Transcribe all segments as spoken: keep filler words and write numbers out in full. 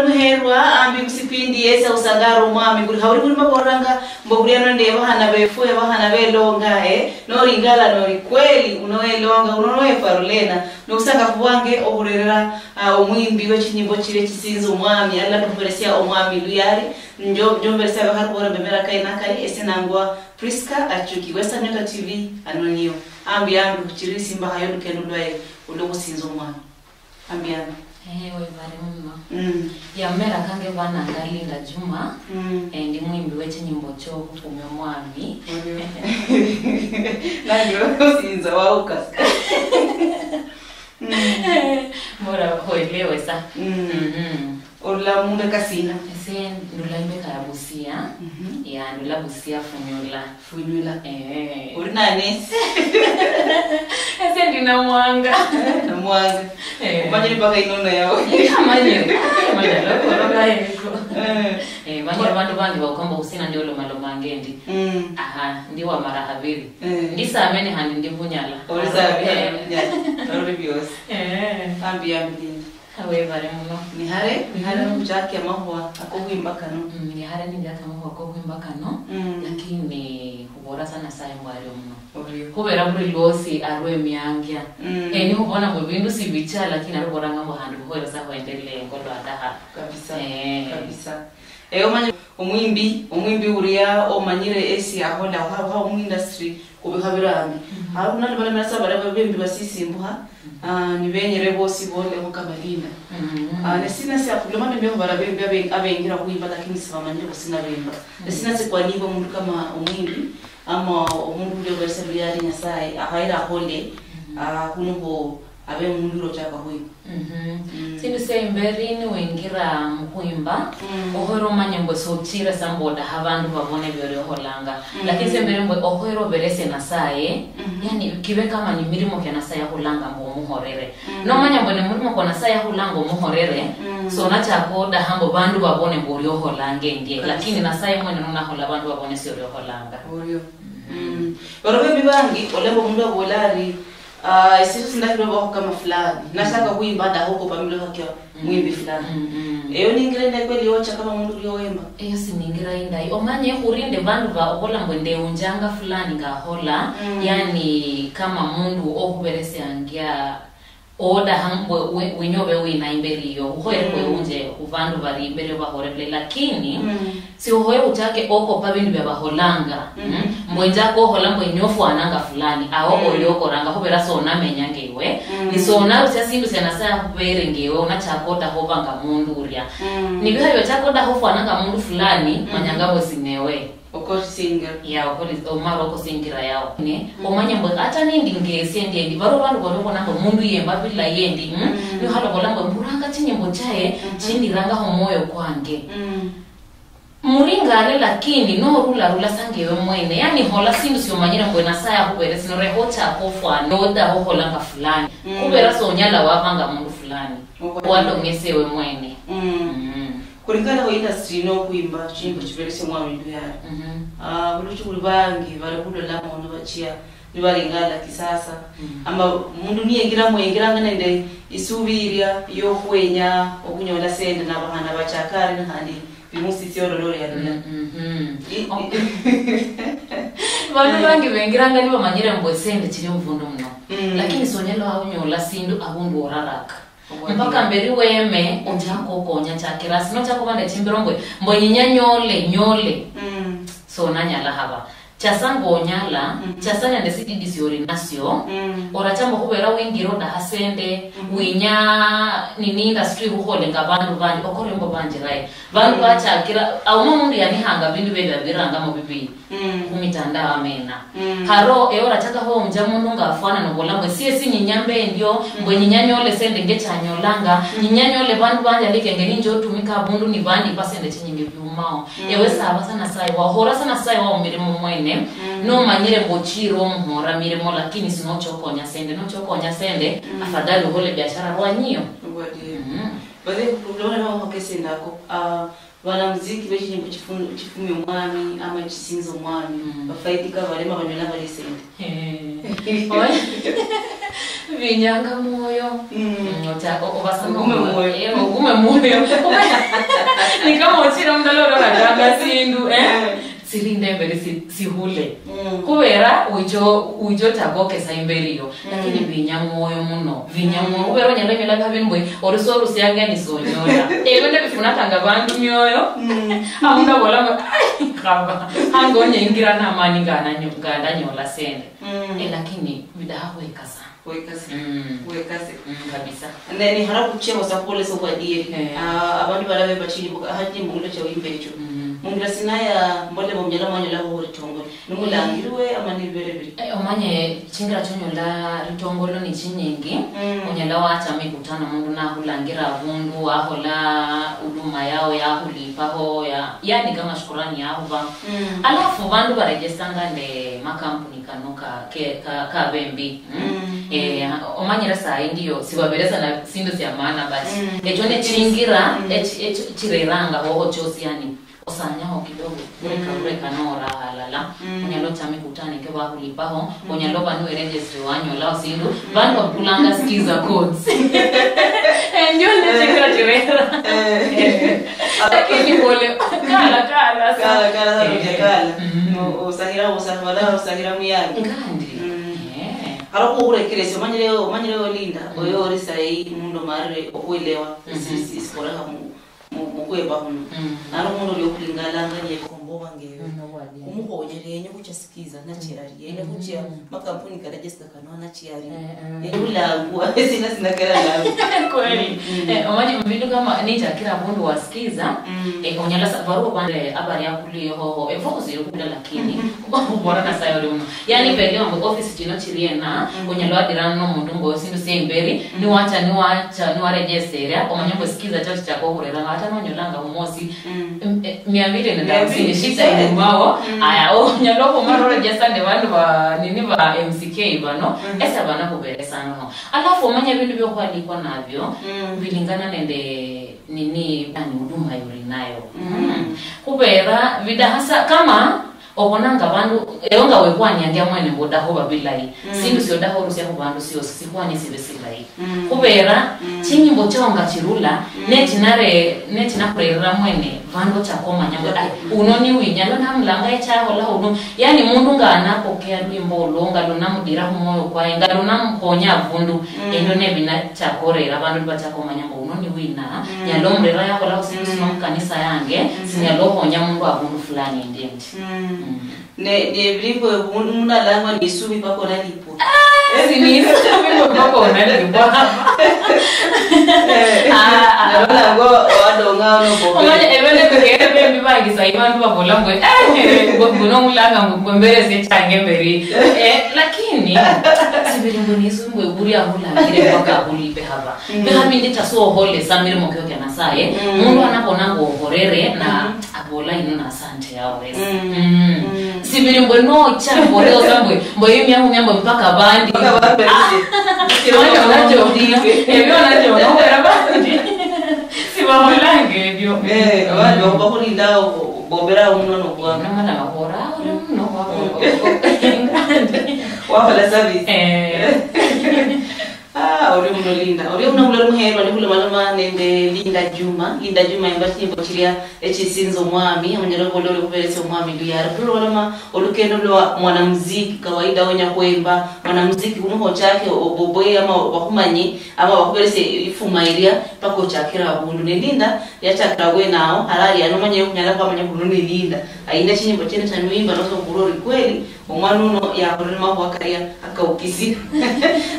Muherwa, ambi musipindi yesi ausangara omwami, buli habuli buli maboranga, mbo buli ano nde bahana befu, bahana belonga, eh, nori ngala, nori kweli, unoelonga, unoefwa rulena, nobusangafu bwange okhurerera, ah, omwimbi wechinyimbo chire chisinza omwami, alala tukhubelesia omwami luyali, njo, njomberesia abakharu bora mbemera kaye nakali, ese nangwa Prisca Achuki, Western Nyota T V, anonio, ambi ambi khuchirisi mbakhayo lukendo lwaye, olwo khusinza omwami. Ambiano. Eh, webale muno. Mm. Ya, mera kange bananga Linda Juma. Mm. Eh, ndi mwimbi wechinyimbo chokhufumia omwami. Orio. Nandi osinza wauka. Mm. Bora huelewe sa. Mm. Mhm. Orula mumbeka sina? Ese ndula imbeka ya Busia. Mhm. Ya, ndula Busia Funyula. Funyula. Eh. Uli nani? Ese ndi Namwanga. Namwanga. Eh. Umanyire mpaka inono yawe. Amanyire. Manya lokolola yeko. Eh. Eh, manyire bandu bangi bakomba kusina ndi olomalomanga endi. Mm. Aha, ndi wa mara habiri. Eh. Ndi Samene handi ndi Bunyala. Oli Samene, eh, Bunyala. Oli biosi. Eh. Ambi, ambi, Linda. Webale muno. Nihale, nihale, mhm, nokuchakia amakhuwa akokhwimba kano. Mm, nihale ninjaka amakhuwa kokhwimba kano, mm, lakini khubola sa Nasaye mbu ario muno. Orio. Khubera buli lwosi arwe emiangia. Mm. Eh, nikhubona mbu ebindu sibicha, lakini arubolanga mbu khandi khukhwere sa khwendelee ngolwa adaha. Kabisa, eh, kabisa. Eh, omanye omwimbi, omwimbi uria omanyire esi ahola, ha, ha, mu industry, khubikha birambi. Mhm. Awo khunali balemera sa baria bembi basisimbukha, mhm, ah, nibenyere bosi bolekho kama Linda. Mhm. Ah, ne sina sia khuloma nende bara bembi abe-, abengira khwimba lakini sibamanyire khusina bemba. Ne, mhm, sina sikwanibwa omundu kama omwimbi, ama omundu ulia oberesa luyali Nyasaye, akhaira akhole, mhm, ah, khunu kho abe omundu ulia ochaka khwimba. Mhm. Mm. Sindu sia imberi niwingira mukhwimba, mm, okhwera omanye mbwe sochire sa mbu odaha abandu babone bioli okholanga. Mm. Lakini sia imberi mbwe okhwera oberesie Nasaye, mhm, yani kibe kama ni mirimo kia Nasaye akhulanga mbu omuhorere. Mm. Nomanya mbwe ni murimo kwa Nasaye akhulanga omuhorere, mm, so nachaka odaha mbu bandu babone mbu oli okholanga endie. Kabisa. Lakini Nasaye mwene nonakhola abandu babone sioli okholanga. Orio. Mhm. Mm. Baro bembi bangi, olemba omundu abola ari, ah, esindu sindakhira obakho kama fulani. Nachaka khwimba, ndakhukopa milukha kia, mm, mwimbi fulani. Mm, mm. Eyo ningira indayi kweli yocha kama mundu ulia owemba? Eyo siningira indayi. Omanye khurinde bandu ba obola mbu ndeunjanga fulani ngakhola, mm, yani kama mundu okhuberesiangia order hang-, we, we, winyobe wina imberi iyo. Ukhoye, mm, kweunje khubandu bari imberi obahore bule, lakini, mm. Si ukhoye uchake okopa bindu bia bakholanga, mm, mm, mbwe njaka okhola mbwe inywe ofwananga fulani, awo, mm, oli okoranga khubera sonamenya ngewe, mm, ni sonarusia sindu sia Nasaye akhubere ngewe, onachaka otakhoba nga mundu uria. Mm. Nibiha biochaka odakha ofwananga mundu fulani, mm, manyanga bosi newe. Okosingira. Ya, okori-, omara okosingira yao. Ne, mm, omanye mbwe ata nindi ngesie ndiendi, baro bandu bari obona mbwe mundu yemba bilayi endi, mm? Mm. Nikhalobola mbwe mburanga chinyimbo chaye, mhm, chindiranga khumwoyo kwange. Mm. Muringale lakini norula rula sa ngewe mwene. Yani hola sindu siomanyire mbwe Nasaye akhubere sino, rekha ochaka ofwana, nodaha okholanga fulani. Mm. Khubera sonyala wabanga mundu fulani. Okhwanya. Walong'esa ewe mwene. Mm. Mm. Khulingana khu industry ino okhwimba, chimbo, mm, chiberesia omwami luyali. Mhm. Ah, buluchi buli bangi bali khulolamo nibachia, nibaringala kisasa. Mm. Ama mundu niyengiramo, yengiranga nende isubi iria yokhwenya okhunyola sende, nabakhana bachaka ari, nikhandi bimusitsia olole ori alula. Mm, mhm. I-, oh, i- bandu, eh, bangi bengiranga nibamanyire mbu esende chiri mubundu muno. Mm. Lakini sonyala waunyola sindu abundu oraraka. Obwadieri. Mpaka mberi weme, mhm, ochaka okonya chakira. Sino ochaka oba nende chimbiro mbwe, mbwe nyinya nyole, nyole. Mm. So nanyala haba. Chasa ngonyala, mhm, chasa nende sididi siori nasio. Mm. Oracha mbu khubera wingira odaha sende, mhm, winya nini industry khukholenga bandu bandi, okore mbo banjiraye. Bandu, mm, bachakira, auno omundu yanihanga bindu bebe abirangamo bibi. Mm. Khumitandao amena. Mm. Kharo ewe orachaka khowunja mundu nga afwana nobola mbwe sie sinyinya mbe endio, mm, mbwe nyinya nyole sende nge chanyolanga, mm, nyinya nyole bandu banjalikenge ninja otumika abundu ni bandipa sende chinyingi biumao. Mm. Ewe saba sa Nasaye, wahora sa Nasaye wao mirimo mwene, mm, nomanyire mbu ochire omuhora mirimo, lakini sinochokonya sende, nochokonya sende, mm, afadhali ohole biashara rwanyiyo. Obwadieri. Mm. But then, khulonda nohokesa endako, ah, Banamuziki bechinyimbo chifu-, chifumia omwami, ama chisinza omwami, mm, bafaidika barema banyola bali esente. Eh. Owe-, Vinyanga mwoyo. Mm. Mm, ota-, o-, obasa Ogume mwoyo. Eh, ogume mwoyo. Ni kama ochira mdala ora natanga sindu, eh? Eh. Sirinde imberi si-, sihule. Mm. Kubera ujo, ujo tagokesa imberi yo. Mm. Lakini vinya mwoyo muno. Vinya mwoyo. Mm. Kubera onyala nyola kabi mbwe, oruso orusiange ni sonyola. Ebyo nebifunakanga bandu mioyo. Mm. Amundu abola mbu, "Ai, khaba. Hango nye ingira na mani ngana nyo-, nganda nyola sende." Mm. Eh, lakini bidaha kwekasa. Wekase. Mm. Wekase. Mm, kabisa. Ne, ni hara kuchia wasa kuolesa kwa dieri. Eh. Ah, abandu balabe bachiri buka, hati mbulo cha wimbe echo. Mm. Mungira sinaya mbole bomnyala mwanyola ho ritongole. Numulangirwe ama ni bere biri. Eh, omanye chingira chonyola ritongolo ni chinyingi. Mm. Onyala wacha mikutano mundu nahulangira abundu, wahola huduma yao, yahulipaho, ya, yani kama shukurani yahuba. Mm. Alafu bandu barejestanga nde makampuni kano ka, ke, ka, ka bembi. Mm. Mm. Eh, omanyire saa hii ndio sibaberesa na sindu sia maana, but mm, echo ne chingira, mm, ech-, ech-, chireranga hoho chosi, yani, osanyaho kidogo, ureka, mm, ureka nora halala. Mm. Onyala ochame kutane ke bahulipaho, mm, onyala oba niwe registry wanyola osindu, mm, bandu bakulanga skiza codes. Eh, ndio ne chingira chirera. Eh. Eh. Lakini pole, kala, kala, sa-, kala, kala, eh, kala. Mm. No, osahira, osahira, osahira muyangi. Ngandi. Mm. Eh. Haro khuhurekeresia, omanyire, omanyire olinda, mm, oyo ori sayi mundu omarire okhwelewa, mm-hmm, esi-, esi-, esikhorekha mu, mu, mukhwemba khuno. Mm. Naro mundu oli okhulingalanga niyekomba oba ngewe. Mm, obwadieri. Khumukhonyere yenye khucha sikiza nachirari, yenye khuchia, mm, makampuni ka register kano nachirari. Eh, eh. Yenye khulangwa, esina sinakera langwa. Kweli. Mm, mm. Eh, omanye mubindu kama nichakira abundu wasikiza, mm, eh, onyala sa-, baruo bande abari akulu yehoho, efocus iri khubula lakini, mm-hmm, kuba khubora Nasaye oli muno. Yani, mm, pengine mbu office chino chiri ena, mm, onyala wadira nomundu mbu sindu sie imberi, mm, niwacha, niwacha, niwarejeseria, omanye mbu sikiza chao chichaka okhurera, ata nonyolanga khumosi, mm, em, eh, mia mbili nende hamsini, shida inyumao, mm, aya, onyala okhumala orejesa nende bandu ba, nini, ba M C K bano, mm, ese bana khuberesangaho. Alafu omanye ebindu biokhwalikwa nabio, mm, bilingana nende nini, yani, huduma yoli nayo. Mm. Mm. Khubera bidahasa kama obonanga bandu, ewe nga wekhwaniangia mwene mbu odaha oba bilayi. Mm. Sindu siodaha orusia khubandu siosi, sikhwani sibe silayi. Mm. Khubera, mm, chinyimbo chao nga chirula, mm, nechinare-, nechinakhurerera mwene, bandu ochaka omanya mbu, "Ai, uno ni winya, lo namulanga echahola uno." Yani, mundu nga anapokea lwimbo olo, nga lunamudira khumwoyo kwaye, nga lunamukhonya abundu, mm, endo nebinachaka orera, abandu nibachaka omanya mbu uno ni wina, mm, nyala omurera yahola khusindu sino, mm, mukanisa yange, mm, sinyala okhonya mundu abundu fulani endi endi. Mm. Mm. Ne, ne, bilimbo mundu, mundu alangwa ni isubi paka nalipwa. Ah, si ni isubi paka nalipwa. Eh, ah, ah. Nalolangwa wadonga ono bobe. Omanye, ebene bikere bembi bangisa ibandu babola mbu, eh, mbu, mbu nomulanga mbu, mbu mbere sechange mberi. Eh, lakini, sibiri mbu ni isubi mbu eburi ahulangire mpaka ahulipe haba. Mm. Biha bindi tasohole sa mirimo kyo kya Nasaye. Mm. Mundu anabona ngo ohorere na, mm, abola ino na asante yawe. Mm. Mm. Mm. Sibiri mbwe nocha, mbwe osa mbwe, mbwe yimya humya mbwe mpaka bandi. Mpaka bandi. Ah. Ebyo nacho, ebyo nacho, nobera bandi. Sibaholanga ebyo. Eh, abandi, mm, bakulinda bombera muno nokwa. Namala babora, ore muno kwa. Mm. Wahola service. Eh. Ah, orio muno Linda. Orio muno mulori muherwa, ni khulomaloma nende Linda Juma. Linda Juma yemba chinyimbo chiria echisinza omwami, onyala obola ori khuberesia omwami luyari. Khulomaloma olukendo lwa mwanamuziki, kawaida onya khwemba, mwanamuziki uno hochake oboboye ama bakhumanye, ama bakhuberesie ifuma iria, paka ochakire abundu. Ne Linda yachakira abwene ao, halali ano manye khunyala khwamanya khuno ni Linda. Ayinda chinyimbo chiene cha nwimba, nosa okhurwa ori kweli, omwana uno yakholere makhuwa karia akaukisi.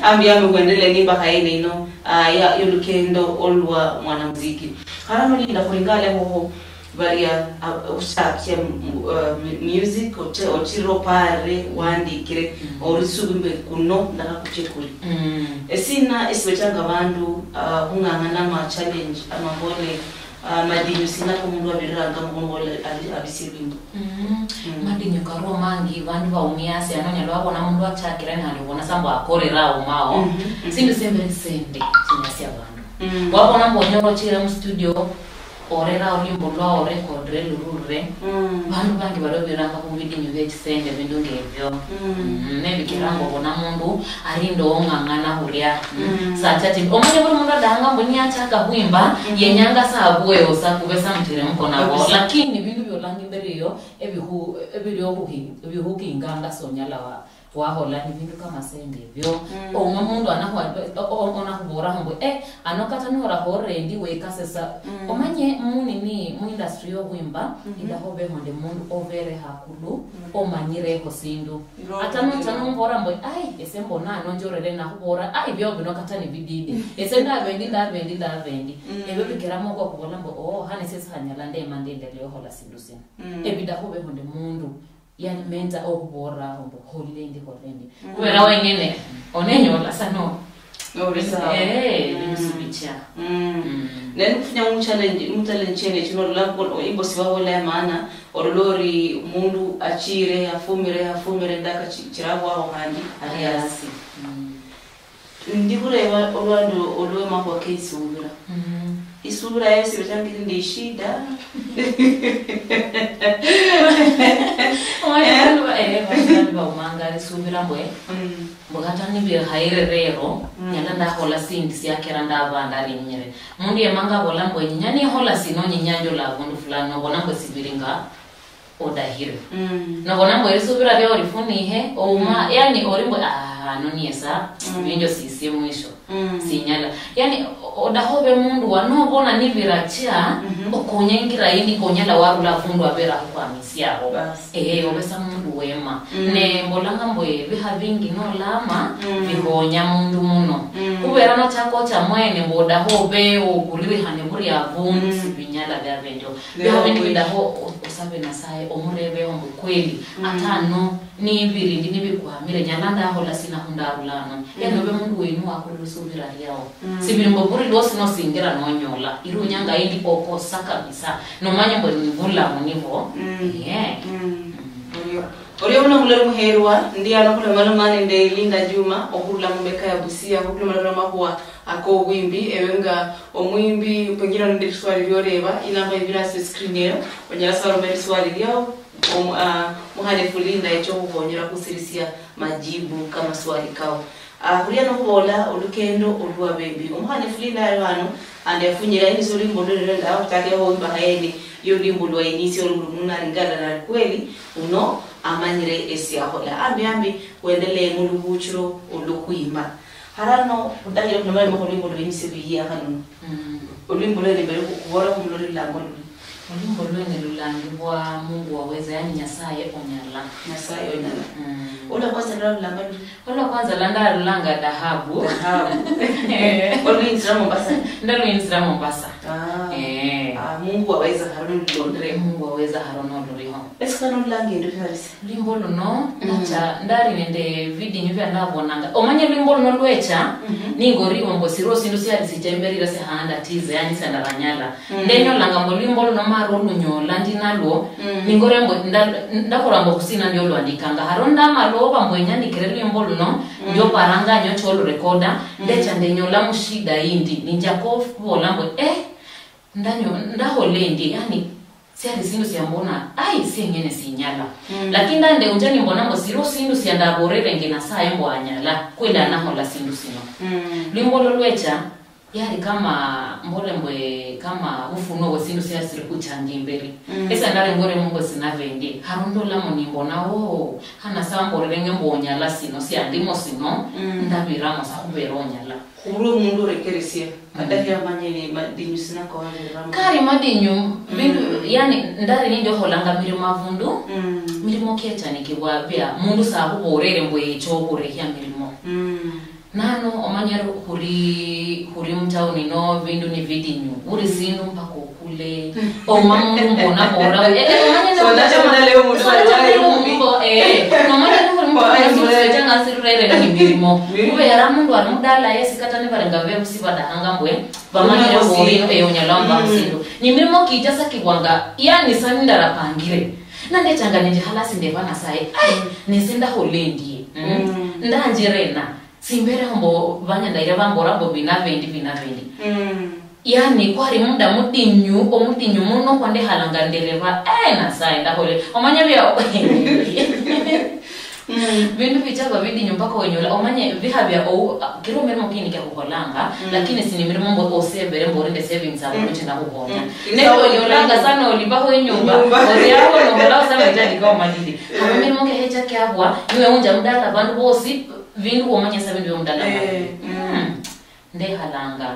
Ambi, ambi khwendelee nimbakha yene ino, ah, ya, yolukendo olwa mwanamuziki. Khara nolinda khuringale khuho baria, ah, okhushakia mu-, mu-, ah, mu-, music, oche-, ochire opare, wandikire, mm, ori subi mbe kuno, ndakhakuche kuri. Mm. Esina esibechanga abandu, ah, khung'ang'ana ama challenge, amabole, ah, madinyu sina komundu abiriranga mukhundu oli-, abisie lwimbo? Mm. Mm. Madinyu kariwo mangi, bandu baumia asi, ano onyala wabona mundu achakire nandi obona sa mbu akorera aumao. Mhm, mhm. Sindu siembere sende, sinyasia abandu. Mm. Wabona mbu onyala ochire mu studio, orera olwimbo lwao orekodre lururire, mm, bandu bangi bario biranga khubidinyu bie chisende, bindu ngebio. Mm. Mm, nebikiranga obona mundu arinda ong'ang'ana huria. Mm. Mm. Sacha ati, omanye buli mundu adahanga mbu niachaka hwimba, mm-hmm, yenyanga sa abweyo sa kube sa muteremko nabo. Kabisa. Lakini bindu biolanga imberi iyo, ebihu-, ebiri obuhi-, ebihukinganga sonyala wa-, wahola ni bindu kama sende ebyo. Mm. Omwe mundu anahwa-, o-, o-, onahuboraho mbu, "Eh, ano kata noraho rendi wekase sa." Mm. Omanye munini, mu industry yohwimba, mm-hmm, indaho beho ndi mundu obere hakulu, mm, omanyireho sindu. Ata nocha nombora mbu, "Ai, ese mbona ano njorere," nahubora, "Ai, byo bino kata ni bididi. Ese ndabendi, ndabendi, ndabendi." Mm. Ebyo bikeramo okwa kubola mbu, "Oh, hane sesi hanyala ndema ndendeleyo hola sindu sino." Mm. Ebidaho beho ndi mundu. Yani, menza okhuboolera aho mbu, "Holire ndi, holire ndi." Mm. Khubera wengene, onenyola sa no. Nori sawa. Eh, mm, nisubicha. Mm. Mm. Naye nikufunya mu challenge, mu challenge chene chino, olola mbu, imbo sibabola ya maana, olola ori mundu achire, afumire, afumire, ndaka chi-, chirabwaho khandi, ari asi. Mm. Ndi khureba olwande olwe makhuwa ke isubira. Mhm. Isubira yosi ibechanga iri nende ishida. Omanye bandu ba-, eh, bandu, bandu baumanga isubira mbwe, mm, mbwe kata nibiri khaire rero, mm, nyala ndakhola sindi siakera ndaba ndarinyire. Mundu yemanga abola mbwe, "Nyinya nikhola sino, nyinya njola abundu fulani," nobona mbwe sibiri nga odahire. Mm. Nobona mbu erisubira liao lifunihe, ouma, mm, yani ori mbu, "Ah, ano niye sa, mm, binjo sisie mwisho. Mm. Sinyala." Yani, o-, odaha obe mundu wa, nobona nibiracha, mhm, okonya ingira yindi konyala warula afundu abera khukwamisiaho. Bas. Eh, obe sa mundu wema. Mm. Ne mbolanga mbu ebiha bingi nolama, mm, bihonya mundu muno. Mm. Khubera nochaka ocha mwene mbu odaha obe okuririkhane buri abundu, mm, sibinyala biabe ndio. Leo biha bindu kweli. Bidaho o-, osabe Nasaye, omurebeho mbu kweli, mm, ata ano nibirindi nibikwamire, nyala ndahola sina hundarula ano? Yani, mm, obe mundu wenyu wakhurula esubira liao. Mm. Sibiri mbu buri lwosi nosingira nonyola. Irunyanga yindi okosa kabisa. Nomanya mbu nibulamu nibo. Mm. Yeah. Mm. Mm. Orio. Orio muno mulori muherwa, ndi ano khulomaloma nende Linda Juma, okhurula mumbeka ya Busia, khulomaloma makhuwa akobwimbi, ewe nga omwimbi, pengine nende liswali lioreba, inamba ibira hasi screen eyo, onyala sa oroma liswali liao, om-, ah, muhalefu Linda echo khukhonyera khusirisia majibu kamaswali kao. Ah, khuria nokhubola olukendo olwa bembi. Omuhalefu Linda ali hano, ande yafunyira inisi olwimbo lulero nda, khutakira khwimba haene, yo lwimbo lwa inisi olwo buli mundu naringala nali kweli, uno amanyire esiakhola. Ambi, ambi, wendelee mulubuchiro olwokhwimba. Harano, khudahire khulomalomakho olwimbo lwenyise luyia hano. Mm. Olwimbo lwene mbere khu-, khubola khumulori lulangwa luli. Olwimbo lwene lulangibwa Mungu waweza, yani Nyasaye onyala. Nyasaye onyala. Mm. Olwa kwanza lwa lulangwa luli? Olwa kwanza lwa ndarulanga Dhahabu. Dhahabu. Eh. Olwinzira Mombasa? Ndalwinzira Mombasa. Ah. Eh. Ah, Mungu waweza haro nilulondere. Mungu waweza haro noluriho. Esi kano lulanga endo finalisi? Lwimbo luno, mm, nacha, ndali nende vidinyu vya ndabonanga. Omanye lwimbo luno lwecha, mhm, ningoriwo mbo siro sindu siali sicha imberi ila sihanda tize, yani sendaranyala. Mm. Ndenyolanga mbo lwimbo luno mara olunyola ndi nalwo, mm, ningore mbo nda-, ndakora mbo khusina ndio lwandikanga. Haro ndamaloba mbo enyandikire lwimbo luno, mm, ndio paranga nyocha olurekoda, mm, ndecha ndenyola mushida yindi. Ninjako khubola mbo, eh, ndanyo-, ndahola endi, yani, siali sindu siambona, ai, sieng'ene sinyala. Mm. Lakini ndandeunja nimbona mbu siliho sindu siandaborerenge Nasaye mbu anyala, kweli, mm, anahola sindu sino. Mm. Lwimbo lwo lwecha, yali kama, mbole mbwe, kama bufunuo bwe sindu siali sili khuchanga imberi. Mm. Ese ndali ngoremo mbu sinabenge, haro ndolamo nimbona, oh, ha Nasaye amborerenge mbu onyala sino, siandimo sino, mm, ndabiramo sa khubera onyala. Khubulwa omundu orekeresia, mm, adahira amanye ni madinyu sina kawabereramo. Kari madinyu, bindu, mm, yani, ndari nindi okholanga mirimo avundu, mm, mirimo kiachanikibwa bia mundu sakhuborere mbu echa okhurehia mirimo. Mm. Nano omanyere khuri, khuri mutauni no bindu ni vidinyu, buri sindu mpaka okule. Ouma mundu mbona bora. Eh, eh, omanye so, nacho mudala yo mundu ali wayo mumbo, eh, nomanya ni khuri mundu wachanga sirurere ni mirimo. Mirimo. Kubera mundu ali mudala yesi kata nibarenga bebusi badahanga mbwe, bamanyire bori, eh, onyala wamba, mm, busindu. Ni mirimo kicha sa kibwanga, yani sa nindarapangire. Nandechanga ninje halasi ndeba Nasaye, ai, mm, nese ndahola endie. Mm. Mm. Ndanjire na. Simbereho mbo banyandaire bambora mbo bina bendi, bina bendi. Mm. Yani, kwali muda mudinyu, omudinyu muno kwandekhalanga ndereba, eh, Nasaye, ndakhole, omanya bia, mm. Bindu bichaba bidinyu mpaka onyola, omanye, bikha bia ou-, kira emirimo kindi kia khukholanga, mm, lakini sini emirimo mbo osembere mbo orinde savings abo, mm, nochenda khukhonga. Mm. Ne onyolanga sana olipakho inyumba, inyumba, ori awo nokholao sana itandikao madidi. Khaba emirimo kekhecha kiabwa, niwe unja mudala, bandu bosi, bindu khwomanyasa bindu byo mudala. Eh, mm. Mm. Ndekhalanga.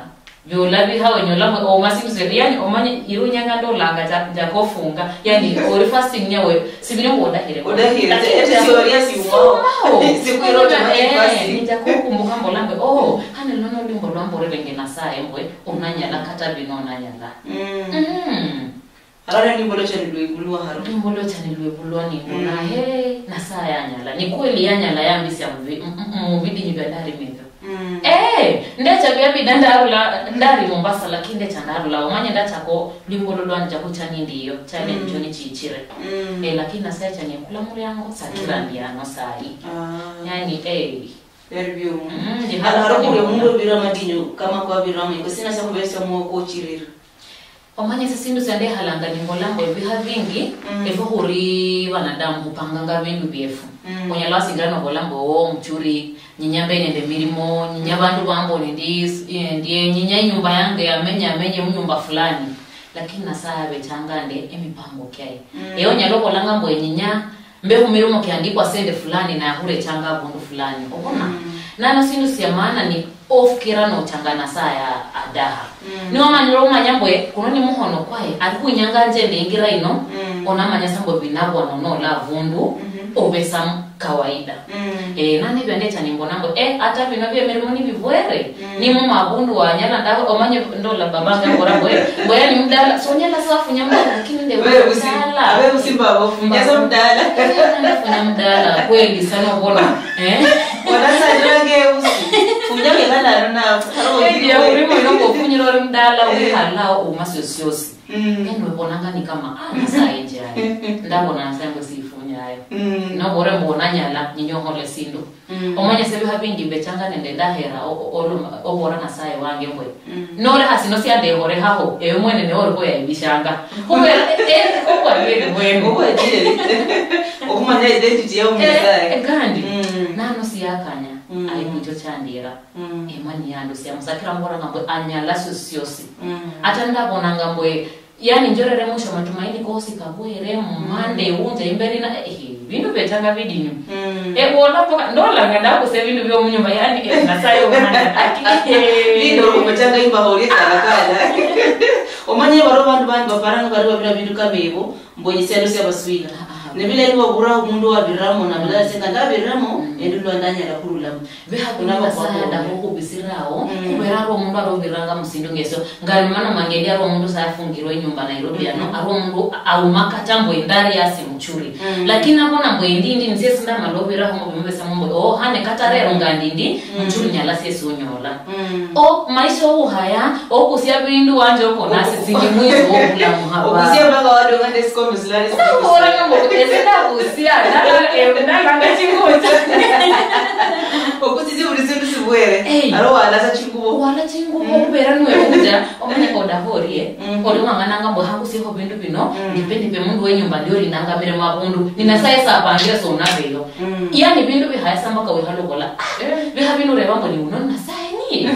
Byola bikha onyola mwe, oma siku se, yani, omanye, iru nyanga ndolanga ja, ja kofunga. Yani, ori fasting nyawe, sibili mbo odakhire. Odakhire, lakini ete ja siori ya siumao. Siumao. Sikwiro automatic, eh, fasting. Nija kukumbuka mbola mbe, oh, hane luno lwimbo lwamborerenge Nasaye mbe, onanyala kata bino onanyala. Mm. Mm. Haro ne lwimbo locha nilwebulwa haro. Lwimbo locha nilwebulwa ni mbona, mm, he, Nasaye anyala. Ni kweli yanyala yambisia mu bi-, m-, m-, mu bidinyu bya ndari mebyo. Mm. Eh, ndecha byabida ndarula, ndari Mombasa, lakini ndecha ndarula. Omanye ndachako lwimbo lulwanja kucha nindiyo, chale, mm, njo nichichire. Mm. Eh, lakini Nasaye chanye kula muriango, sakira, mm, ndiano sayi. Ah. Yani, eh. Byari byomu. Mm, ndi haro, haro haro kuri omundu obira amadinyu, kama kwa biramo, iko sina sa kubesa mwo kuchirira. Omanye ese sindu siandekhalanga nimbola mbu ebiha bingi, mm, efwe khuri banadamu khupanganga bindu biefu. Mm. Onyala wasingira nobola mbu, "Oh, muchuri, nyinya mbe nende mirimo, nyinya, mm, bandu bambone ndi, eh, ndie, nyinya inyumba yange yamenya, amenye munyumba fulani." Lakini Nasaye abechanga nde emipango kiaye. Mm. Ewe onyala obolanga mbu enyinya mbe khumirimo kiandikwa sende fulani, naye akhurechanga abundu fulani. Obona? Mm. Nano sindu sia maana ni ofukira nochanga Nasaye a-, adaha. Mm. Niwamanyira omanya mbwe kuno ni muhono kwaye, ali khuinyanga nje nde ingira ino, mm, onamanya sa mbwe binabwa nonola abundu, mhm, obesa kawaida. Mm. Eh, nani bende cha nimbona mbwe, eh, ata bino bye mirimo ni bibwere, mm, ni muma abundu wanyala nda-, omanye ndola baba nga mbora mbwe, mbwe yani mdala, so nyala sa funya mdala, lakini nde wewe usi-, mdala. Wewe usimba wafu, nyasa mdala. Eh, nenda funya mdala, kweli sana ubona. Eh? Wanasajira nge usi, funya kekana nuna, haro. Eh, ndia urimo nongo funyira ori mdala, eh, uhala, umasio siosi. Mm. Then webonanga ni kama, ah, Nasaye nje ayi. Ndabona Nasaye mbo sifunyayo. Mm. Nobore mbona nyala, ninyohole sindu. Mm. Omanye se biha bingi mbechanga nende ndahera, o-, o-, oloma-, obora Nasaye wange mbwe. Mm. Nore hasi no siandehorehaho, ewe mwene ne ori boya ibishanga. Kubera, eh, eh, kubwa yeri mwene. Kubwa yeri. Okumanya identity ya Omusaye. Eh, eh, kandi, mm, nano siyakanya, mm, ayi kucho chandira. Mm. Emani yandusia musakira mboranga mbwe anyala siosi siosi. Mm. Ata ndabonanga mbwe, yani, njorere mwisho matumaini kosi kabwere, mm, Monday unja imberi na, eh, bindu betanga bidinyu. Mm. Eh, wona mboka, ndolanga ndakuse bindu byo munyumba, yani, eh, Nasaye umanya. Aki, eh. Lindo umechanga imba hori kala kala. Omanye baro bandu bandi baparanga bari babira bindu kama ebo. Mbonye sialo sia baswila. Ah, ah. Nebila ni babura omundu wabiramo, na bulala senga ndabiramo, mm, endi lwa ndanyala kurulamo. Beha kuna Nasaye adaho khubisirawo, mm, kubera ari omundu ari obiranga musindu ngesio. Ngari mana mangeli ari omundu sa afungirwe inyumba Nairobi ano, mm, ari omundu auma kata mbu endari yasi muchuri. Mm. Lakini abona mbu endi ndi nisiesi ndamala obiraho mbu bimubesa mbu, oh, hane kata rero ngandi ndi, mm, muchuri nyala siesi unyola. Mm. O, maisha ouhaya, okusia bindu wanje oko nasi singi mwizi wobulamu haba. Okusia mpaka wadonga nde sikombe silali. Ndakhubola nombo, ese ndabusia, ndala, eh, ndalanga chingubo cha-, okusisie buli sindu sibwere. Hey. Aro walasa chingubo. Wala chingubo, mm, kubera niwe uja, omanye kodahorie, mm, oli wang'ananga mbu hakusiekho bindu bino, mm, nipe, nipe mundu wenyumba ndio linangamire mabundu. Ni Nasaye sapangire so unabeyo. Mm. Yani bindu bihaya sa mpaka wihale obola, ah, eh, biha bino reba mbu ni uno Nasaye ni?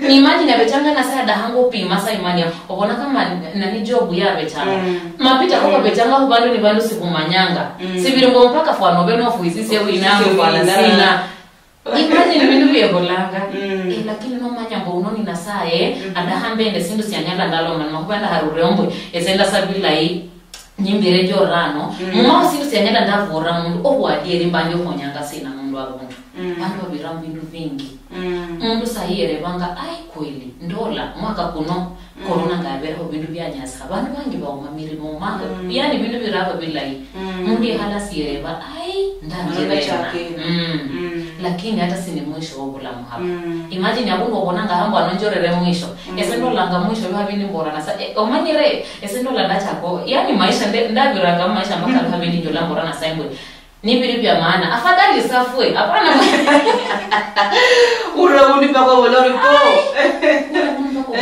Ni imagine abechanga Nasaye adahanga opima sa imani ya, obona kama nani Job yabechanga. Mm. Mapita koko, mm, bechanga khu bandu ni bandu sikhumanyanga. Mm. Sibiri mbu mpaka fwana obe nofwisise winangu fwana sina. Imagine bindu byebolanga. Mm. Eh, lakini nomanya mbu uno ni Nasaye, mm, adaha mbende sindu sianyala ndaloma, makhuba ndaharureo mbu, ese ndasa bilayi. Nyimbire jorano, mm, mumao sindu sianyala ndavura mundu, obwadieri mbandi okhonyanga sina mundu abundu. Mm. Bandu babira mubindu bingi. Mm. Mundu sahi yerebanga, ai kweli, ndola, mwaka kuno, mm, corona nga yabereho bindu byanyasa. Bandu bangi bauma mirimo, ma-, mm, yani bindu biraba bilayi. Mm. Mundu yekhala siyereba, ai, ndanjirena. Mm. Mm. Lakini hata sini mwisho wobulamu haba. Mm. Imagine abundu obonanga hambo anonjorere mwisho. Mm. Ese ndolanga mwisho biha bindi mborana sa, eh, omanyire, ese ndola ndachako, yani maisha nde-, ndabiranga mu maisha mpaka, mm, lwa bindi njola mbora Nasaye mbwe, nibiri bya maana, afadhali safwe, hapana. Ura undi pako bolori po. Ai, ura undi pako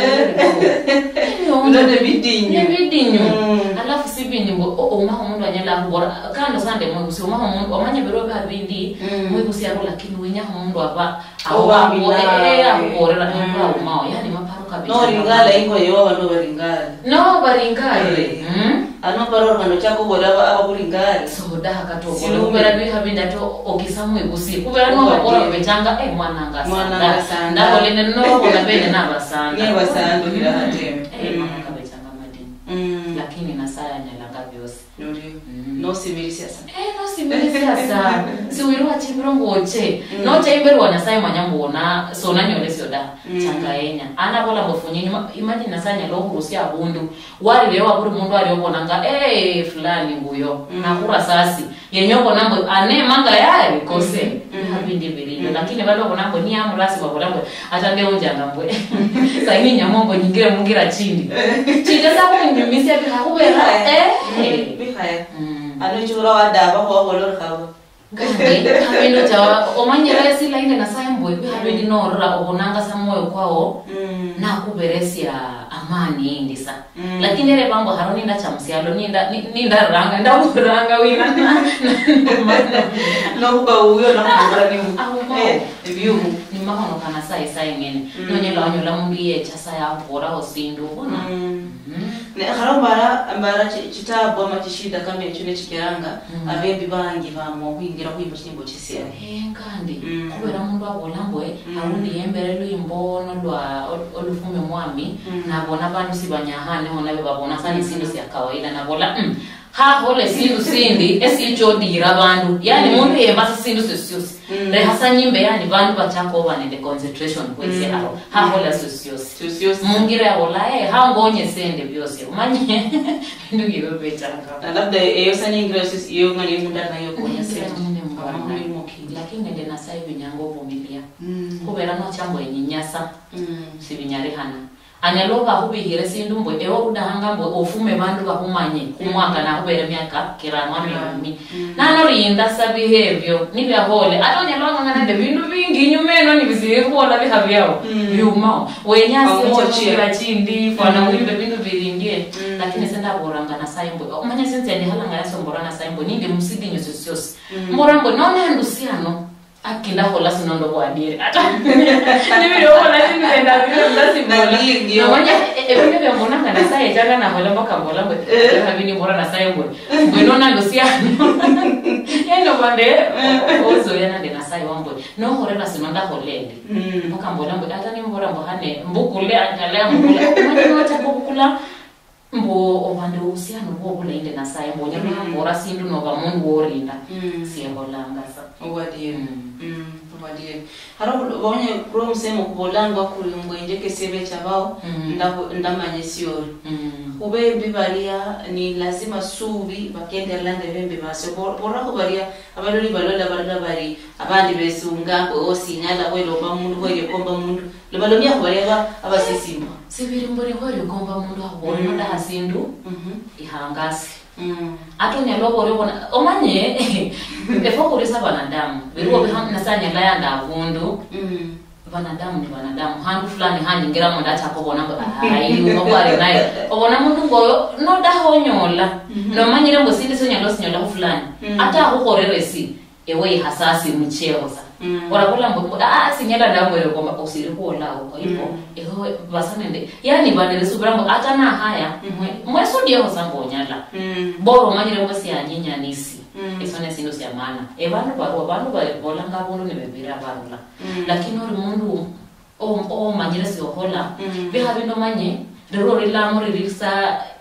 Ndio ndio bidinyu. Ni bidinyu. Mm. Alafu si bindi mbo, o-, omaho omundu anyala akubora, kando sande mwebusi, omaho omundu, omanye biro biha bindi, mm, mwebusi aro, lakini wenya omundu aba, aho oba wambo, eh, eh, akuborera, mm, omundu aumao, yani maparo kabisa. No, ringala ingo yo, no, ringala. No, baringale. Eh. Mm. Ano paro kando chako bola aba, aba kuringala. So, daha katobola. Silume. Kubera biha bindi ato okisa mwebusi. Kubera no bakora bechanga, eh, mwana nga sanda. Mwana nga sanda. Ndabole ne no bona bene na basanda. Ni basanda, mm, ira hateme. Eh, mm, mwana kabechanga madini. Mm. Lakini Nyasaye anyalanga byose. Norio. Mm. Nosimirisia sa. Eh, nosimirisia sa. Siwirwa chibiro ngoche. Mm. Nocha imbere wa Nyasaye manya mbona, so nanyole sio da. Mm. Changa yenya. Ana bola mbofunye nyuma. Imagine Nyasaye anyala okhurusia abundu. Wali leo wa buli mundu ali obonanga, eh, fulani nguyo. Mm. Nakhura sasi. Yenye obona mbo, ane manga yali kose. Mm. Mm. Biha bindi biri. Mm. Lakini bali obona mbo, ni amurasi babola mbo, ata ngeunjanga mbo. Saini nyamo mbo nyingire mungira chindi. Chinde sa kunyumisia biha kubera. Bikhaya. Eh. Mm. Bikhaya. Mm. Ano chura wadaba kwa bolo khaba. Ngandi, kabindu chawa, omanyira esi lainde Nyasaye mbwe, biha bindi norora, obonanga sa mwoyo kwao, mm, nakuberesia amani indi sa. Mm. Lakini ere bambo haro ninda cha musialo, ninda, ni-, ninda ranga, ndaburanga wina. Nokuba uyo, nakubura ni mu-, aho, eh, ebyumu. Ni mahono kana sa Nyasaye ngene. Mm. Nonyola wanyola mundu yecha sa yakuboraho sindu, ubona? Mm. Mm. Ne, haro mbara, mbara chi-, chitabu ama chishida kama echo nechikiranga, mm, abembi bangi bamwa okhwingira khwimba chinyimbo chisialo. Eh, kandi, mm, kubera mundu abola mbwe, mm, aundi yembere lwimbo nolwa ol-, olufume mwami, mm, nabona bandu sibanyahaneho nabe babona sana, mm, sindu sia kawaida, nabola, mm, hahola esindu sindi esichodira bandu. Yani, mm, mundu yemba sa sindu siosi siosi. Mm. Lekha sa nyimbe, yani, bandu bachaka oba nende concentration khwesi, mm, aro. Hakhola sio siosi. Sio siosi. Mungira yabola, eh, hangonye sende biosi. Omanye, bindu bibyo bechanga. Na labda eyo sa ningira sio, iyo ngani mundu anayo konya sende. Mundu mwana. Amakulu muki. Lakini nende Nyasaye binyanga ovumilia. Mm. Khubera nocha mbo enyinyasa. Mm. Sibinyalikhana. Anyala oba akhubihire sindu mbwe ewe odahanga mbwe ofume bandu bakhumanye khumwaka, mm, nakhubere miaka kirano ama, mm, ekhumi. Mm. Nano rinda sa biha ebyo, nibiahole. Ata onyala wang'ang'ana nende bindu bingi inyuma eno nibisiri khubola biha biao, mm, biumao. Wenya asioche mungira chindi, fwana, mm, wimbe bindu biringie. Mm. Lakini ese ndabolanga Nasaye mbwe, omanye sinzi yandihalanga yasombola Nasaye mbwe, nindi musidinyu siosiosi. Mm. Mbola mbwe, nonendusiano. Aki ndakhola sino ndo bwadieri. Ata nibiri okhola sindu nenda biri ndasibola. Nabingi yo. Nomanya, e-, ebindu bya mbonanga Nasaye changa nakhola mpaka mbola mbwe, eh, habi nibora Nasaye mbwe, mbwe nona ndo siano. Yeno bande, o-, ozoya nande Nasaye wambwe, nokhorera sino ndakhola endi. Mm. Mpaka mbola mbwe, ata nimbora mbwe hane, mbukule, anyala yambukula. Omanya nochaka obukula, mbu obande obusiano bwo obulayi nende Nasaye, mbu onyala, mm, wambora sindu noba mundu worinda, mm, siekholanga sa. Obwadieri. Mm. Mm, obwadieri. Haro khul-, bonye kuri omusemo kubolanga kuri mbu enjekesi ebecha bao, mm, ndahu-, ndamanya esiori. Mm. Khubembi balia ni lazima subi bakenderera nende bembi basio. Bo-, borakho baria abaloli balola, balola bari abandi besunga, mbu, "Oh, sinyala khwelomba mundu, khwelomba mundu." Lomalomia khubalia aba-, abasisimbwa. Sibiri mburi khweri okomba mundu akhubola, mm, nodaha sindu, mhm, ihangasi. Mm. Ata onyala obola obona, omanye, efwe khuli sa banadamu. Biriwo, mm, biha-, Nyasaye anyala yanda abundu. Mm. Banadamu ni banadamu. Handu fulani hanyingiramo ndachaka obona mbu, "Ayi, uno kwali naye." Obona mundu ngoyo, nodaha onyola. Mhm. Nomanyire mbu sindu sionyala osinyolakho fulani. Mm. Ata akhukhorere si, ewe ihasasi mucheo sa. Mm. Orabola mbu, "Ah, sinyala ndabwere komba," osiri khuola awo. Kwa hivyo, mm, ewe basa nende, yani, banere subira mbu, ata nahaya, mhm, mwe-, mwesudieho sa mbu onyala. Mm. Bora omanyire mbu sianyinya nisi. Mm. Esio ne sindu sia maana. Ebandu barua, bandu babolanga abundu nibebira barula. Mm. Lakini ori mundu o-, omanyire siokhola, mm, bikha bino manye, rero rilamo riri sa,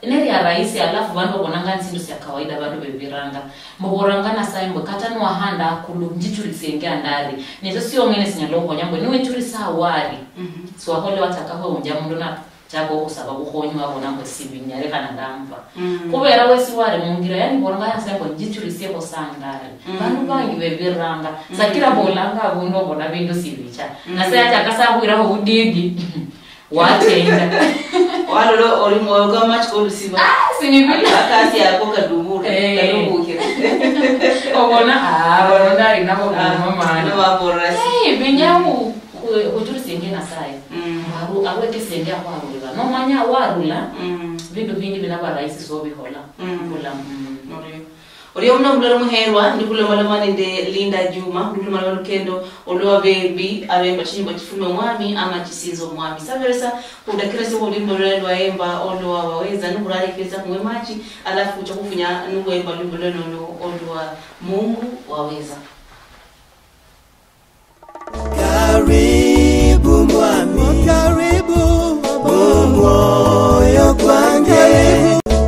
neria rahisi, alafu bandu babonanga ni sindu sia kawaida, bandu bebiranga. Mboboranga Nasaye mbu, "Kata niwahanda akulu, njichulisienge andari." Nesio siong'ene sinyala okhuhonya mbu, niwichulisa awari, mhm, siwakhole wachaka khweunja mundu nachaka okhusaba bukhonyi wabona mbu sibinyalikhana ndampa. Mm. Khubera wesi wari mungira, yani bolanga Nasaye mbu, "Njichulisiekho sa andari." Mm. Bandu bangi bebiranga, mm, sakira bolanga abundu obona bindu sibicha. Mm. Nasaye achaka sa khwiraho budidi. Wachenja. Walola oli mwoyo kwa machi kolusiba. Ah, sinibila. Akasi yako kadubura, eh, kadubukira. Obona, ah, bano ndali nabo, ah, mama. No baborasi. Eh, binyamu ku-, kuchurisienge Nasaye. Mm. Baru, Wekesenge akhwarulira. Nomanya warula, mm, bindu bindi binaba rahisi sobikhola. Mm. Bula, mm. Orio. Orio muno mulolo muherwa, ndi khulomaloma nende Linda Juma, ndi khulomaloma lukendo olwa bembi, abemba chinyimbo chifume omwami, ama chisinza omwami. Saberesa, khudakira se olwimbo lulala lwayemba olwa Waweza, nukhurarekeresa khung'we machi, alafu khucha khufunya nukhwemba lwimbo lwene olwo olwa Mungu Waweza. Karibu mwami, karibu mumwoyo kwange.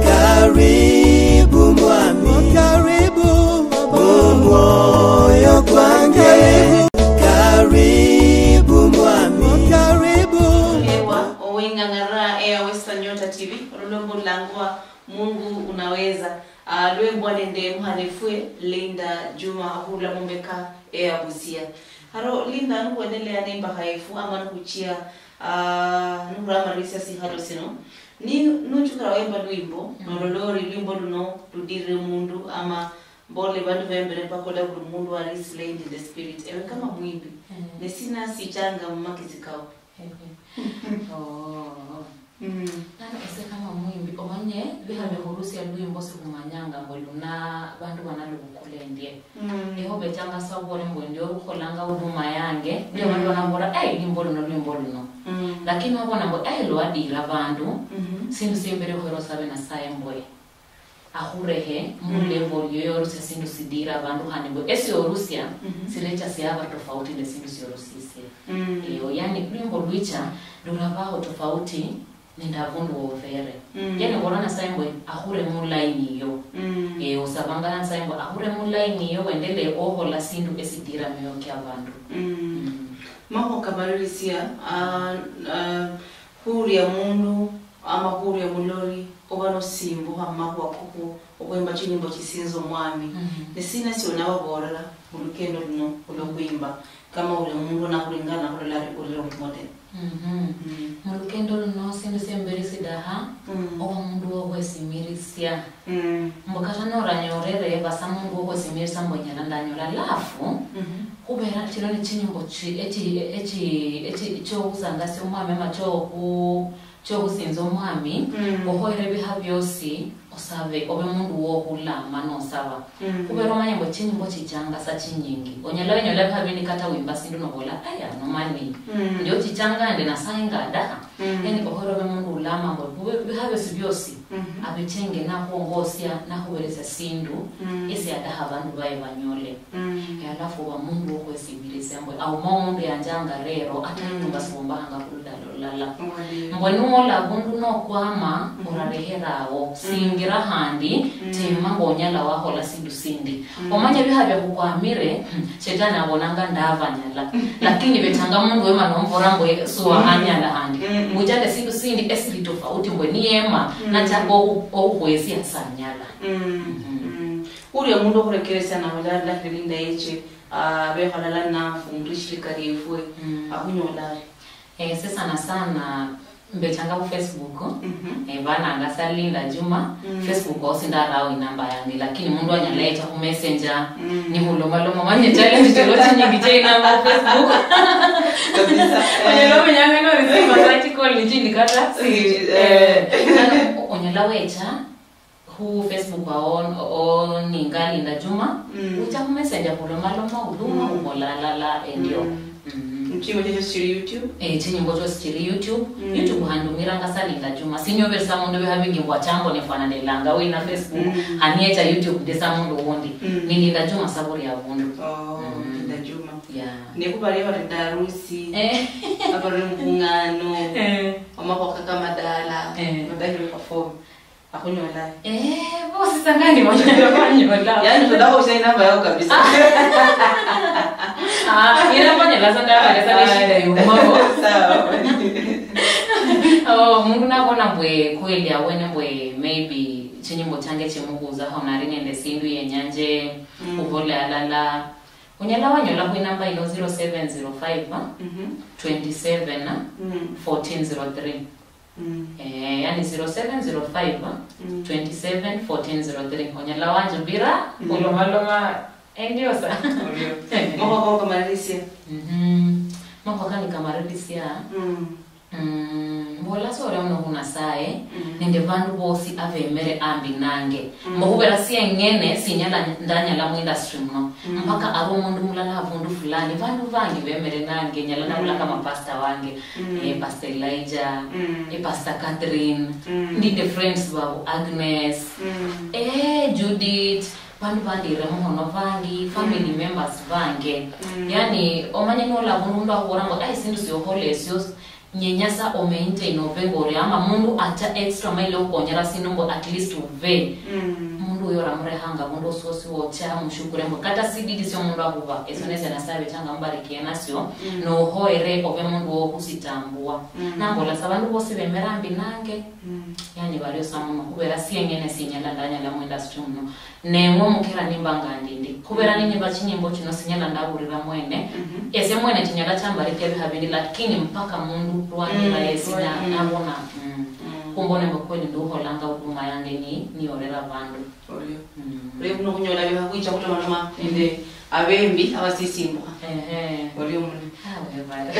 Karibu mwami, karibu mumwoyo kwange. Karibu mwami, karibu. Ewa, oweng'ang'ara eya Western Nyota T V, olulombo lulangwa Mungu Unaweza. Ah, lwembwa nende mukhana efwe Linda Juma okhurula mumbeka eya Busia. Haro Linda, nikhuendelea nembakha yefu ama nikhuchia, ah, nikhuramarisia sikhalo sino, ni nuchukira wemba lwimbo, mm, nolola ori lwimbo luno ludirire mundu ama mbole bandu bembere mpaka ola buli mundu ari slain in the spirit. Ewe kama mwimbi, mm, nesina sichanga mumakesi kao? Oh. Mm. Nano ese kama mwimbi, omanye biha bikhurusia lwimbo sikhumanyanga mbu luna bandu banalubukula endie. Mm. Eho bechanga sa obole mbu endie olukholanga huduma yange, ndio bandu, mm, banambola, "Hey, lwimbo luno, lwimbo luno." Mm. Lakini wabona mbu, "Hey, lwadira bandu." Mhm. Sindu simbere okhwera osabe Nasaye mbu akhurehe mu, mm, level yoyo yorusia sindu sidira abandu khandi mbu esiorusia, mhm, sirecha siaba tofauti nende sindu siorusisie. Mm. Eyo, yani, lwimbo lwicha lurabaho tofauti nende abundu wovere. Mm. Yani, obola Nasaye mbu akhure mu line iyo. Mm. Eh, osabanga Nasaye mbu akhure mu line iyo, wendelee okhola sindu esidira mioyo kia abandu. Mm. Mm. Makhuwa kamalirisia, ah, ah, khuria mundu, ama khuria mulori, oba nosimbukha mumakhuwa koko okhwemba chinyimbo chisinza Omwami. Mhm. Nisina sionababoolera mulukendo luno olwokhwimba, kama uli omundu onakhulingana nakhulola ari uli role model? Mhm. Mm. Mulukendo luno sindu siemberi sidaha, mm, oba omundu wokhwesimirisia. Mm. Mbu kata noranyorere basa mundu wokhwesimirisia mbu nyala ndanyola, alafu, mhm, khubera chino ni chinyimbo chi-, echi-, echi-, echi-, chiohusangasia Omwami ama chiohu-, chiohusinza Omwami, mm, okhoyere ebiha biosi, osabe, obe mundu wohulama nosaba. Mm. Khubera omanye mbu chinyimbo chichanga sa chinyingi. Onyala wenyola ebiha bindi kata wimba sindu nobola, "Aya, nomani." Mm. Ndio chichanga nende Nasaye nga adaha. Mm. Yani, okhoyere obe mundu ulama mbu, khube-, ebiha biosi biosi, mhm, abechenge nakhwongosia, nakhuberesia sindu, mm, esi adaha abandu baye banyole. Mm. E, alafu oba mundu wokhwesimirisia mbu, auma omundu yanjanga rero, ata, mm, inyumba siwombakhanga khuludalo lulala. Mbwe nuwola abundu nokwama, mhm, orarehera awo. Mm. Singira handi, mm, tema ngonyala wakhola sindu sindi. Mm. Omanye biha biakhukwamire, shetani abonanga ndabanyala. Lakini betanga mundu wema nomvora mbu, eh, suwa, mm, anyala handi. Mm. Mujale sindu sindi esili tofauti mbu niyema, mm, nachaka ohu-, ohuhwesia sanyala. Mm. Mhm. Mm. Uria mundu okhurekeresia nawe lala Linda yeche, ah, bekhalala nafu, muri shirika liefwe, mm, akhunyola ari? Eh, ese sana sana mbechanga khu Facebook, mhm, eh, bananga sa Linda Juma. Mm. Facebook osi ndarawo inamba yange, lakini mundu anyala yecha khu Messenger, mm, nihulomaloma, manye challenge chiro chinyingi cha inamba khu Facebook. Kabisa. Onyala omenyanga no receive a call ni chindi kata. Si, eh. Eh, onyala wecha khu Facebook awo, o-, ninga Linda Juma, mm, ucha khu Messenger khulomaloma, huduma, mm, hubola alala, endio. Mm. Mm. Chinyimbo chosi chiri YouTube? Eh, chinyimbo chosi chiri YouTube. Mm. YouTube handumiranga sa Linda Juma. Sinyoberesa mundu biha bingi mbu achambone fwana ndelanga wina Facebook. Mm. Haniecha YouTube ndi sa mundu wundi. Mm. Ni Linda Juma sa buri abundu. Oh, mm. Linda Juma. Yeah. Nekhubalia bari ndarusi. Eh. Abari mubung'ano. Eh. Omakhoka kamadala. Eh. Madala perform. Akhunyola. Eh, bosi sa ngandi banyala banyola. Yaani, tunataka ushauri namba yao kabisa. Ah, ila banyola sa ndaba, sa ni shida yumao. Sawa. Oh, mundu nabona mbwe kweli awene mbwe maybe chinyimbo change chimubuza ho nari nende sindu yenyanje, mm, khubola alala. Unyala wanyola khu inamba ino zero seven zero five, mhm, twenty seven, mm, fourteen zero three. Mm. Eh, yani zero seven zero five, mm, twenty seven, fourteen zero three. Onyala wanjubira, mm, olomaloma, endio sa. Orio. Makhuwa kakamalirisia. Mhm. Makhuwa kani kamalirisia. Mm. Mm, mbola soria uno khu Nasaye, mm, nende vandu vosi avemere ambi nange. Mm. Mbu khuvera sieng'ene sinyala ndanyala mu industry muno. Mm. Mpaka ave omundu mulala avundu fulani. Vandu vangi vemere nange, nyala navula, mm, kama pastor wange, mm, eh, Pastor Elijah, mm, eh, Pastor Catherine, mm, ndi the friends vavo Agnes, mm, eh, Judith, vandu vandire muhono vangi, family, mm, members vange. Mm. Yani, omanye nola avundu mundu akhuvola mbu, "Ai, sindu siokhola esio, nyenya sa omaintain ove ngori," ama mundu acha extra mile okhukhonyera sindu mbu at least uve. Mm. Mundu uyo oramurekhanga avundu wosi wosi wocha, mushukure mbu kata sididi sio mundu akhuva, esio, mm, nesia Nasaye avechanga mubarikie nasio, mm, nohoere ove mundu wokhusitambua. Mm. Nambola sa vandu vosi vemera ambi nange, mm, yani vario sa muno, khuvera sieng'ene sinyala ndanyala mu industry muno. Neng'we mukera nimbanga ndindi. Khuvera, mm, ninyiva chinyimbo chino sinyala ndavurira mwene. Mhm. Ese mwene chinyala chambarikia viha vindi, lakini mpaka mundu lwanira, mm, yesi na-, mm, navona, mm. Mm. Khumbone mbu kweli ndukholanga huduma yange ni, niyorera vandu. Orio. Mm. Orio muno khunyola viha khwicha khulomaloma nende avembi avasisimbukha. Ehe. Orio muno. Ah, webale.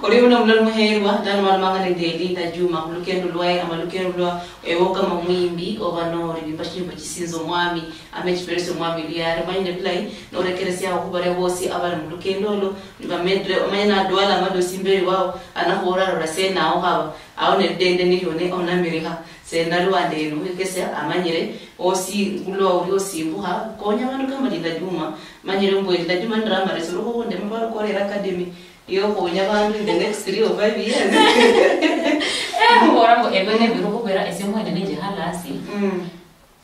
Orio muno muloli muherwa, ndalomalomanga nende Linda Juma, mulukendo lwaye, ama lukendo lwa ewe kama omwimbi, oba nori bimba chinyimbo chisinza omwami, ama echiperesia omwami luyari, manyire bulayi, norekeresiaho khubaria bosi abali mulukendo olo, nibamedre, omanye nadwala amadosi imberi wao, anakhuborarora sena awo haba, awo nelidende nilio ne onamiriha, sena luwande eno, wekesia, amanyire, osi, ngulwa ori osimbukha, konya abandu kama Linda Juma, manyire mbwe Linda Juma ndrama resoro khunde mubaro korera academy, yokhonya abandu in the next three or five years. Eh, mubora mbu ebene biri khubera ese mwene ninje halasi. Mm.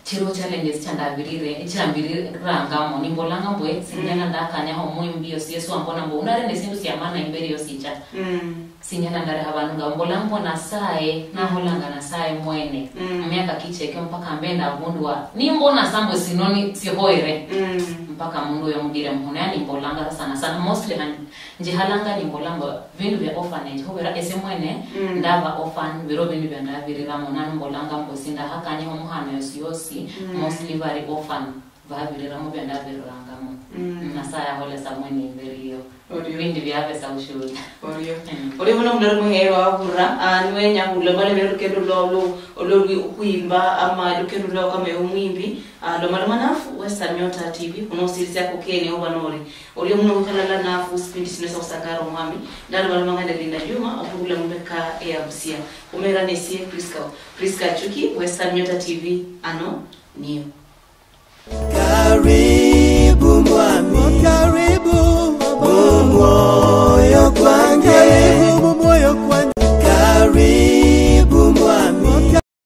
Chiro challenges chandabirire, chambirirangamo, nimbolanga mbwe, sinyala, mm, ndakanyaho omwimbi yosi, Yesu ambona mbu, unarende sindu sia maana imberi yosi cha. Mm. Sinyala ndareha abandu nga mbolanga mbu Nasaye, mm, naholanga Nasaye mwene. Mm. Mu miaka kicheke mpaka mbe ndabundu wa, nimbona sa mbwe sinoni sihoere. Mm. Mpaka mundu uyo mudire muhono, yani mbolanga sana sana, mostly han-, Njihalanga nimbolanga vindu vya orphanage, khuvera ese mwene, mm, ndava orphan, viro vindu vya ndaviriramo, nanu mbolanga mbu sindakhakanyaho mukhana yosi yosi, mm, mostly vari orphan, vaviriramo vya ndavirirangamo. Mm. Nasaye ahola sa mwene imberi yo. Orio. Vindu vyave sa ushuhuda. Orio. Mm. Orio muno mulori muherwa wavura, ah, niwenya khulomalomera lukendo lwao lwo, olwo lwi-, khwimba, ama lukendo lwao kama ewe mwimbi, ah, lomaloma nafu, Western Nyota T V, khuno osirisia kokene oba nori. Orio muno wikhalala nafu sipindi sino sya khusangara omwami, ndalomalomanga nende Linda Juma okhurula mumbeka eya Busia. Khumera nesie Prisca, Prisca Achuki, Western Nyota T V, ano niyo. Karibu mwami, karibu mwami.